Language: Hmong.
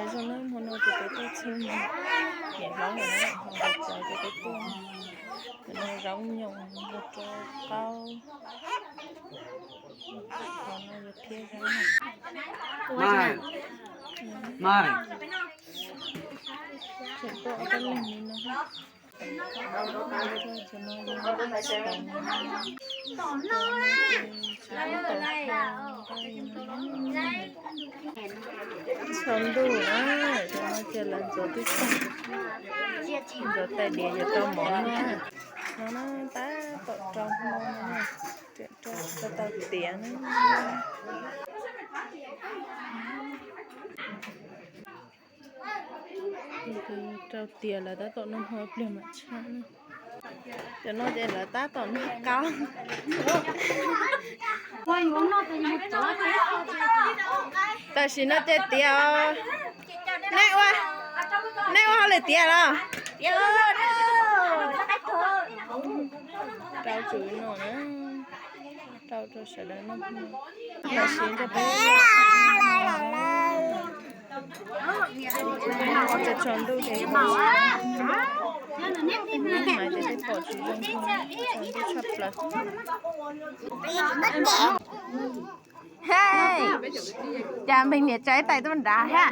Zoo na, hmo no kuv peb tuaj txhij niam hlob lawm na, ho kuv cov kuv peb tuaj. Cov no zaub nyoos, npua rau qaub, qhov no yog phiab zaub. Tseem tuaj ob peb leeg li no. Cov no yog tsis tau tau hau. Tsaus ntuj na, cov no ces lawv ntxuav twb tag, ntxuav tais diav yuav rau mov noj. No na, tab tom rau hmo no, rau tau tiav na. Rau tiav lawv tab tom noj hmo pliag mam tshaj na. Cov no ces lawv tab tom noj qaub. Tam sim no ces tiav os. Nej ua, nej ua hauj lwm tiav los? Rau tsum no na, rau rau sawv daws noj hmo. Tam sim no peb tsaus ntuj ces pom tsis zoo, hais tias peb pom tsis zoo, tsaus ntuj tshaj plaws. Hej, cas npeg niam tsa ib tais tuaj nrad hab?